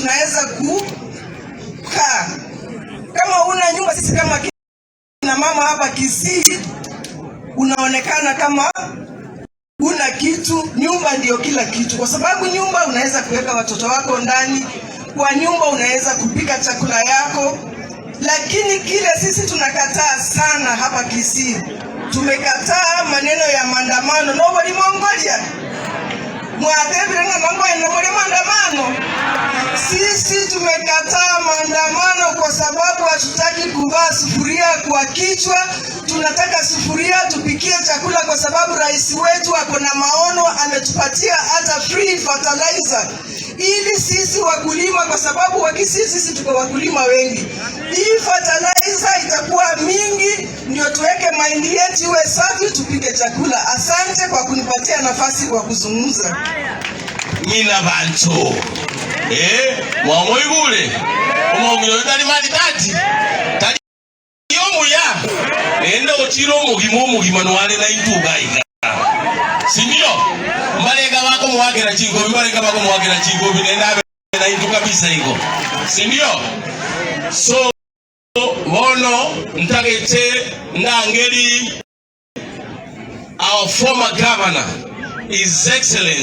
tunaweza kukaa. Kama una nyumba, sisi kama kina mama hapa Kisii, unaonekana kama una kitu. Nyumba ndio kila kitu, kwa sababu nyumba unaweza kuweka watoto wako ndani, kwa nyumba unaweza kupika chakula yako. Lakini kile sisi tunakataa sana hapa Kisii, tumekataa maneno ya maandamano. Nobody Mongolia mwatebire mambo muri maandamano. Sisi tumekataa maandamano kwa sababu hatutaki kuvaa sufuria kwa kichwa. Tunataka sufuria tupikie chakula, kwa sababu rais wetu ako na maono, ametupatia hata free fertilizer ili sisi wakulima, kwa sababu Wakisii sisi tuko wakulima wengi. Hii fertilizer itakuwa mingi, ndio tuweke mahindi yetu iwe safi, tupike chakula. Asante kwa kunipatia nafasi kwa kuzungumza. Ng'ina bantu mwamoibule omong'ina tali maritati tali omuya nende ochira omogima omogima nware na intuga iga, sindio? Mbalenga bakomuwakera chingobi, mbalenga bakomuwakera chingobi nende abe na intu kabisa igo, sindio? So bono ntagete ndangeri our former governor, His Excellency.